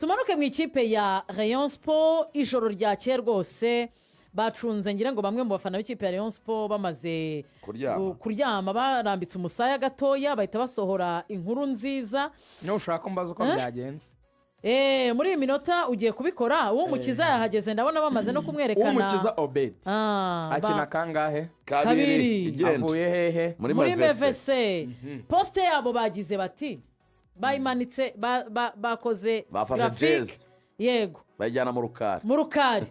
Tumanuke mu ikipe ya Rayon Sport. Ijoro ryakeye rwose bacunze, ngira ngo bamwe mu bafana b'ikipe ya Rayon Sport bamaze Kuryama. Kuryama, barambitse umusaya gatoya, bahita basohora inkuru nziza. Nushaka umbaza uko Eh? byagenze. Muri iyi minota ugiye kubikora. Uwumukiza yahageze, ndabona bamaze no kumwerekana. Uwumukiza Obedi akina kangahe? Kabiri. Kabiri. Igenda. Avuye hehe? Muri Muri Mevese. Mevese. Post yabo bagize bati bayimanitse, bakoze Bafashe graphic. jezi. Yego. Bayijyana mu rukari. Mu rukari,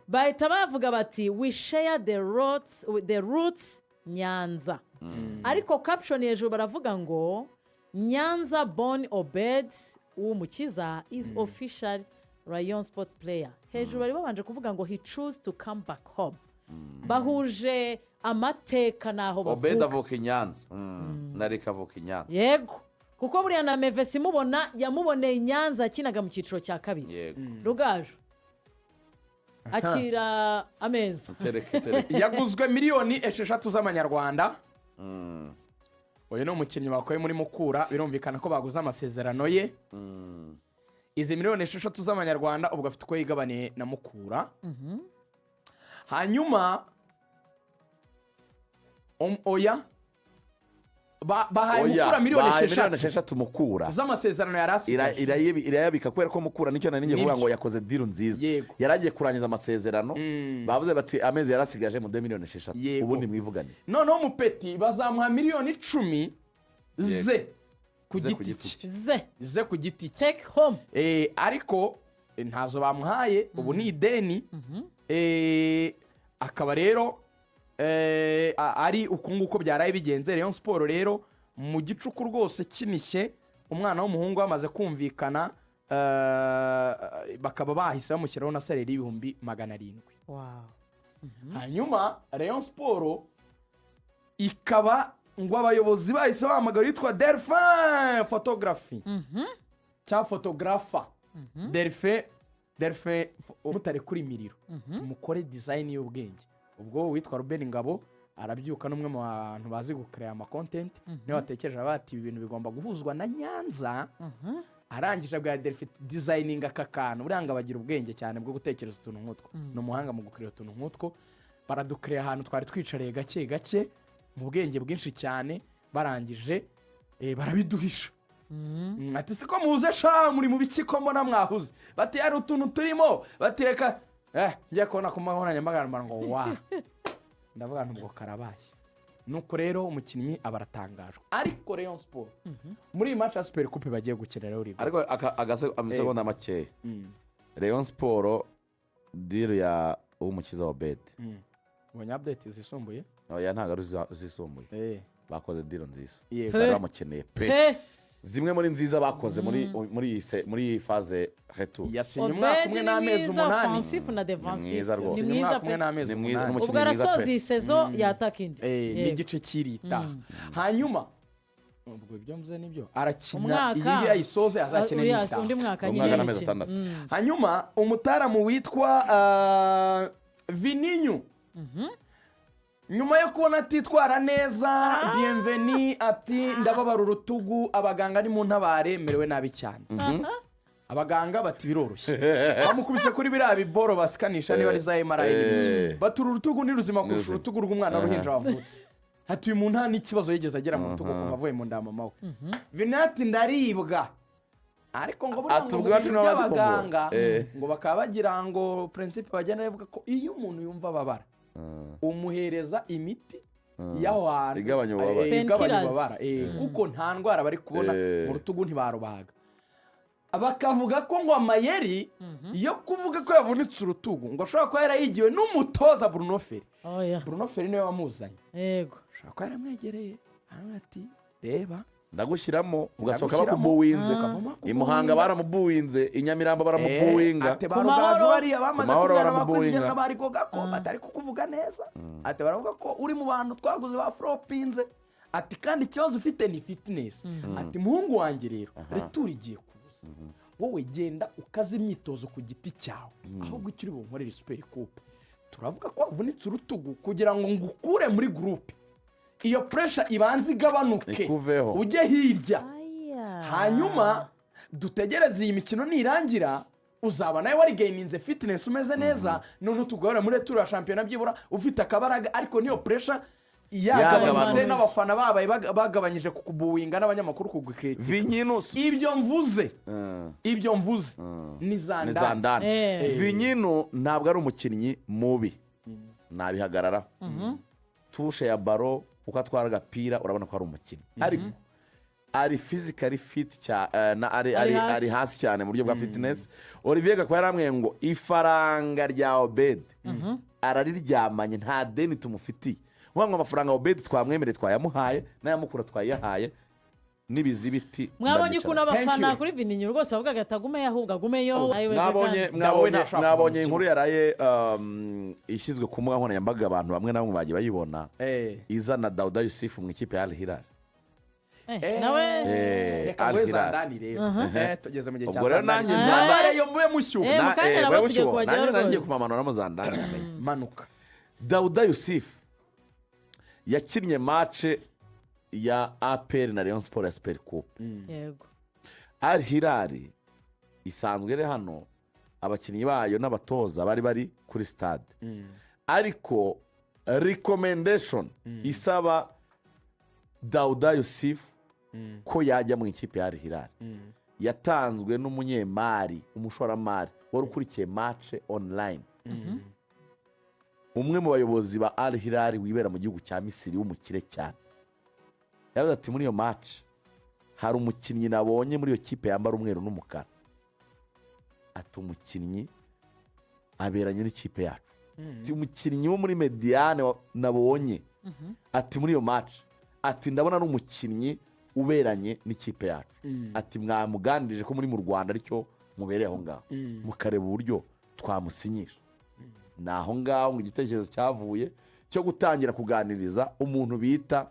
bahita bavuga bati "We share the roots Nyanza." Ariko caption hejuru baravuga ngo "Nyanza born Obed Uwumukiza is official Rayon Sport player." Hejuru bari babanje kuvuga ngo "He choose to come back home." Bahuje amateka n'aho Obedi bavuka. Avuka i Nyanza, na Reka avuka i Nyanza. Yego, kuko buriya na Mevesi imubona yamuboneye i Nyanza, yakinaga mu cyiciro cya kabiri. Rugaju, akira ameza. Tereke, tereke. Yaguzwe miliyoni 6 z'amanyarwanda. Uyu ni umukinnyi bakuye muri Mukura, birumvikana ko baguze amasezerano ye. Izi miliyoni 6 z'amanyarwanda ubwo afite uko yigabaniye na Mukura. Hanyuma oya, bahaye Oya, Mukura miliyoni bahaye miliyoni 6 esheshatu Mukura z'amasezerano yari asigaje. Irayabika kubera ko Mukura, nicyo nari ngiye kuvuga Nibyo. ngo yakoze deal nziza. Yari agiye kurangiza amasezerano, bavuze bati amezi yarasigaje mu de miliyoni 6, ubundi mwivugane. Noneho mupeti bazamuha miliyoni 10 ze ku Ze ku giti giti cye. Ze. Ze ku giti cye. Take home. Ariko ntazo bamuhaye, ubu ni ideni. Akaba rero ari uku nguko byaraye bigenze. Rayon Sport rero mu gicuku rwose kinishye umwana w'umuhungu bamaze kumvikana, bakaba bahise bamushyiraho na salary y'ibihumbi 700. Hanyuma Rayon Sport ikaba ngo abayobozi bahise bahamagara yitwa Delphin Photography cyangwa photographer Delphin. Delphin, mutari kuri miriro, mukore design y'ubwenge. Ubwo witwa Ruben Ngabo arabyuka, n'umwe mu bantu bazi gukorea ama content, niwe watekereje bati ibi bintu bigomba guhuzwa na Nyanza. Arangije abwira Delphin designinga aka kantu. Buriya ngo bagira ubwenge cyane bwo gutekereza utuntu nk'utwo, ni umuhanga mu gukorea utuntu nk'utwo. Baradukorera ahantu twari twicariye gake gake mu bwenge bwinshi cyane. Barangije barabiduhisha. Ati siko muze sha, muri mu biki ko mbona mwahuze? Bati hari utuntu turimo. Bati reka ngiye kubona ku mbuga nkoranyambaga ngo wa, ndavuga nti ubwo karabaye. Nuko rero umukinnyi aba aratangajwe. Ariko Rayon Sport muri iyi match ya Super Coupe bagiye gukina rero Rigo. Ariko amasegonda makeya. Rayon Sport, deal ya Uwumukiza Obedi. Ubonye update zisumbuye? Oya, ntabwo ari zisumbuye. Bakoze deal nziza. Pe. Bari bamukeneye pe. Pe. Zimwe muri nziza bakoze muri iyi phase retour. Yasinye umwaka Obedi umwe ni n'amezi mwiza 8. offensif na défensif. Mwiza rwose. Ni Yasinye mwiza umwaka umwe pe. n'amezi Ni mwiza, 8. n'umukinnyi Ubwo mwiza pe. arasoza iyi saison, yataka indi. N'igice cy'irita. Hanyuma ubwo ibyo mvuze nibyo, arakina Umwaka. iyi ngiyi ayisoze, azakina Uriya- n'itaha. Undi mwaka nyine Umwaka n'amezi y'imikino. 6. Hanyuma umutaramu witwa Vininyu, nyuma yo kubona atitwara neza, Bienveni ati ndababara urutugu, abaganga ni mu ntabare, merewe nabi cyane. Abaganga bati biroroshye, bamukubise kuri biriya biboro basikanisha niba ari za MRI n'ibiki. Batura urutugu ni ruzima kurusha Ruzima. urutugu rw'umwana w'uruhinja wavutse. Hatuye umuntu nta n'ikibazo yigeze agera mu rutugu kuva avuye mu nda ya mama we. Vinati ndaribwa, ariko ngo buriya Ati ngo mu ubwacu bintu nibo bazi kuvura. by'abaganga ngo bakaba bagira ngo principe bagenda bavuga ko iyo umuntu yumva ababara, umuhereza imiti y'aho hantu Igabanya ububabare. Igabanya Painkillers. ububabare, kuko nta ndwara bari kubona mu rutugu, ntibarubaga. Bakavuga ko ngo amayeri yo kuvuga ko yavunitse urutugu ngo ashobora kuba yarayigiwe n'umutoza Bruno Ferry. Oya. Bruno Ferry niwe wamuzanye. Ashobora kuba yaramwegereye aravuga ati reba, Ndagushyiramo ugasohoka Ndagushyiramo. bakubuwinze. Ukavamo. I Muhanga baramubuwinze, i Nyamirambo baramubuwinga. Ati Ku ba Rugaju Mahoro. bariya bamaze Ku Mahoro kumwana bakoze baramubuwinga. igenda bari ko batari kukuvuga neza. Ati baravuga ko uri mu bantu twaguze ba floppinze. Ati kandi ikibazo ufite ni fitness. Ati muhungu wanjye rero, retour igiye kuza, wowe genda ukaze imyitozo ku giti cyawe, ahubwo icyo uri bunkorere Super Coupe, turavuga ko wavunitse urutugu kugira ngo ngukure muri groupe, iyo pressure ibanze igabanuke, Ikuveho. ujye hirya. Aya. Hanyuma Dutegereze iyi mikino nirangira, uzaba nawe warigaininze fitness, umeze neza, none tuguhora muri retour ya shampiyona byibura ufite akabaraga, ariko niyo pressure yagabanutse Yagabanutse. n'abafana babaye bagabanyije kukubuwinga n'abanyamakuru kugukritika. Vinyino Ibyo mvuze, ibyo mvuze ni ni Zandani. Zandani. Vinyino ntabwo ari umukinnyi mubi, nabihagararaho. Touche ya ballon, uko atwara agapira, urabona ko ari umukinnyi, ariko ari physically fit cyane, ari, Ari ari, hasi. ari hasi cyane mu buryo bwa fitness. Olivier Gakwaya yarambwiye ngo ifaranga rya Obed arariryamanye, nta deni tumufitiye. Uvuga ngo amafaranga Obed twamwemereye twayamuhaye, n'ayamukura twayahaye, n'ibizibiti Mwabonye ndabyicara. ukuntu abafana Thank you. kuri Vininyo rwose bavugaga ati agumeyo, ahubwo agumeyo. Ayiweze Mwabonye kandi. mwabonye Nawe ntashaka mwabonye kuva mu inkuru yaraye ishyizwe ku mbuga nkoranyambaga, abantu bamwe na bamwe bagiye bayibona, izana Dawuda Yusufu mu ikipe ya Al Hilal. Nawe Reka Al nguhe Hilal. Zandani rero. Tugeze mu gihe cya Ubwo rero Zandani. nanjye Zandani yo mube mushyuha. Mu kanya nabo wewe tugiye ushyuha. kubajyaho Nanjye nanjye rwose. kumamanuramo Zandani. Manuka. Dawuda Yusufu yakinnye match ya APR na Rayon Sport ya Super Coupe. Al Hilal isanzwe iri hano, abakinnyi bayo n'abatoza bari bari kuri stade, ariko recommendation isaba Dawuda Yusufu ko yajya mu ikipe ya Al Hilal yatanzwe n'umunyemari, umushoramari wari ukurikiye match online, umwe mu bayobozi ba Al Hilal wibera mu gihugu cya Misiri w'umukire cyane. Yavuze ati: "Muri iyo match hari umukinnyi nabonye muri iyo kipe yambara umweru n'umukara." Ati: "Umukinnyi aberanye n'ikipe yacu." Ati: "Umukinnyi wo muri médiane nabonye," ati, "muri iyo match," ati, "ndabona ari umukinnyi uberanye n'ikipe yacu." Ati: "Mwamuganirije ko muri mu Rwanda aricyo mubereye aho ngaho, mukareba uburyo twamusinyisha." Ni aho ngaho ngo igitekerezo cyavuye cyo gutangira kuganiriza umuntu bita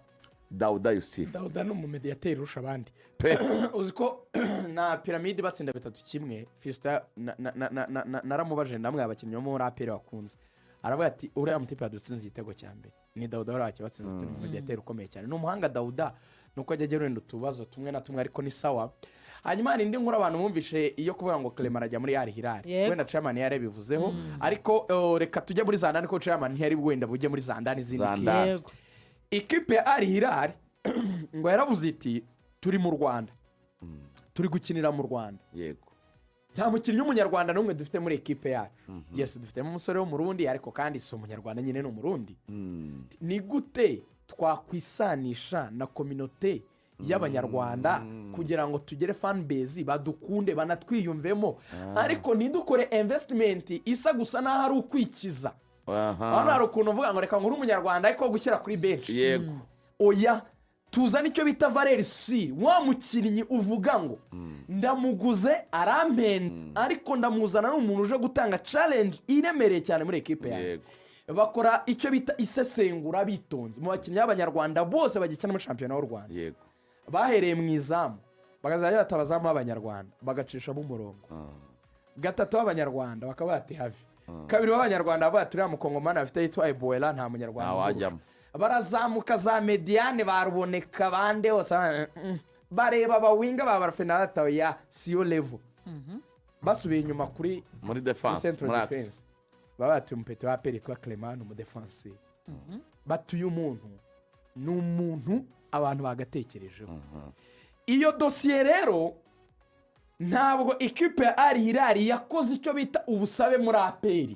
Dawuda Yusufu. Dawuda ni umumediyateri urusha abandi. Pe. Uzi ko na Piramide batsinda 3-1, Fisita naramubajije, ndamwe abakinnyi bo muri APR bakunze, aravuga ati: "Uriya mutipe yadutsinze igitego cya mbere ni Dawuda wari wakibatsinze." Ati: "Ni umumediyateri ukomeye cyane, ni umuhanga." Dawuda nuko ajya agira wenda utubazo tumwe na tumwe, ariko ni sawa. Hanyuma hari indi nkuru abantu bumvishe iyo kuvuga ngo Clement arajya muri Al Hilal. Wenda chairman yarabivuzeho, ariko reka tujye muri Zandani, ko chairman ntiyari wenda bujye muri Zandani izindi Zandani. kipe. Ikipe ya Al Hilal ngo yaravuze iti: "Turi mu Rwanda, turi gukinira mu Rwanda, nta mukinnyi w'umunyarwanda n'umwe dufite muri ekipe yacu. Yes, dufitemo umusore w'Umurundi, ariko kandi si umunyarwanda nyine, ni Umurundi. Ni gute twakwisanisha na communauté y'Abanyarwanda kugira ngo tugere fan base badukunde, banatwiyumvemo, ariko ntidukore investment isa gusa n'aho ari ukwikiza?" Hano hari ukuntu uvuga ngo reka ngure umunyarwanda ariko gushyira kuri benshi. Oya, tuzane icyo bita valeur sûre, wa mukinnyi uvuga ngo ndamuguze arampenda, ariko ndamuzana ni umuntu uje gutanga challenge iremereye cyane muri ekipe yawe. Bakora icyo bita isesengura bitonze mu bakinnyi b'Abanyarwanda bose bagikina muri shampiyona y'u Rwanda. Bahereye mu izamu, bakazajya bata abazamu b'Abanyarwanda, bagacishamo umurongo gatatu w'Abanyarwanda, bakaba bati have, kabiri w'Abanyarwanda, bavuga ati uriya mukongomani afite yitwa Ebola, nta munyarwanda Ntawajyamo. umurusha. Barazamuka za médiane, baruboneka bande hose, bareba abawinga ba Barafenata ya siyo level, basubiye inyuma kuri muri defense, central muri axe. defense, baba batuye umupeti wa APR yitwa Clement, ni umudefansi. Batuye umuntu, ni umuntu abantu bagatekerejeho. Iyo dosiye rero, ntabwo ikipe ya Al Hilal yakoze icyo bita ubusabe muri APR,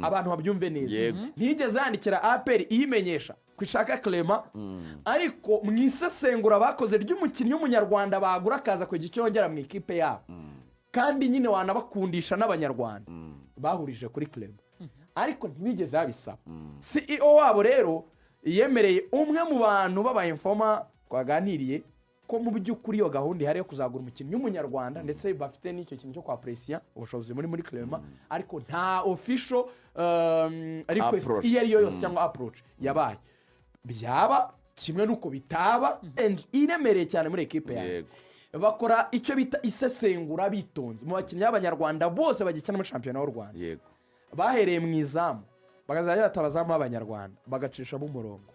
abantu babyumve neza. Ntiyigeze yandikira APR iyimenyesha ko ishaka Clement, ariko mu isesengura bakoze ry'umukinnyi w'umunyarwanda bagura akaza kugira icyo yongera mu ikipe yabo, kandi nyine wanabakundisha n'Abanyarwanda, bahurije kuri Clement, ariko ntibigeze babisaba. CEO wabo rero yemereye umwe mu bantu b'abayinfoma twaganiriye ko mu by'ukuri iyo gahunda ihari yo kuzagura umukinnyi w'umunyarwanda, ndetse bafite n'icyo kintu cyo kwapuresiya ubushobozi muri Clement, ariko nta official request Approach. iyo ari yo yose cyangwa approach yabaye. Byaba kimwe n'uko bitaba, and iremereye cyane muri ekipe yawe. Bakora icyo bita isesengura bitonze mu bakinnyi b'Abanyarwanda bose bagikina muri shampiyona y'u Rwanda. Bahereye mu izamu, bakazajya bata abazamu b'Abanyarwanda, bagacishamo umurongo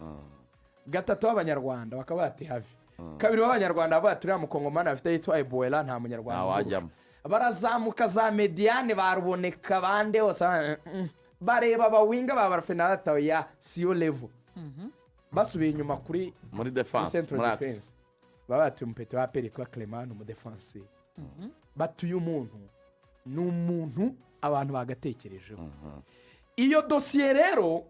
gatatu w'Abanyarwanda, bakaba bati have. Kabiri b'Abanyarwanda bavuga, turiya mukongomani afite yitwa Ebola, nta munyarwanda Ntawajyamo. Barazamuka za médiane, baruboneka bande hose, bareba aba winger ba Barafenata ya siyo level, basubiye inyuma kuri muri defense, central muri axe. Defense, baba batuye umu petit wa APR yitwa Clement, umudefansi. Batuye umuntu, ni umuntu abantu bagatekerejeho. Iyo dosiye rero,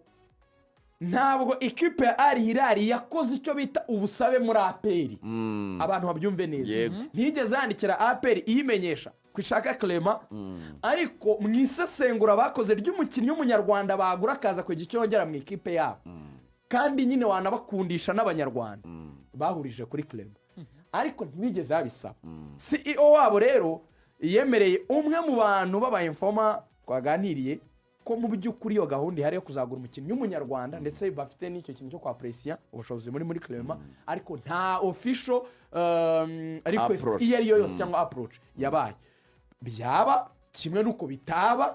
ntabwo ikipe ya Al Hilal yakoze icyo bita ubusabe muri APR. Abantu babyumve neza. Ntiyigeze yandikira APR iyimenyesha ko ishaka Clement, ariko mu isesengura bakoze ry'umukinnyi w'umunyarwanda bagura akaza kugira icyo yongera mu ikipe yabo, kandi nyine wanabakundisha n'Abanyarwanda, bahurije kuri Clement, ariko ntibigeze babisaba. CEO wabo rero yemereye umwe mu bantu b'aba informer twaganiriye ko mu by'ukuri iyo gahunda ihari yo kuzagura umukinnyi w'umunyarwanda, ndetse bafite n'icyo kintu cyo kwa apprécier ubushobozi muri Clement, ariko nta official request Approach. iyo ari yo yose cyangwa approach yabaye. Byaba kimwe n'uko bitaba.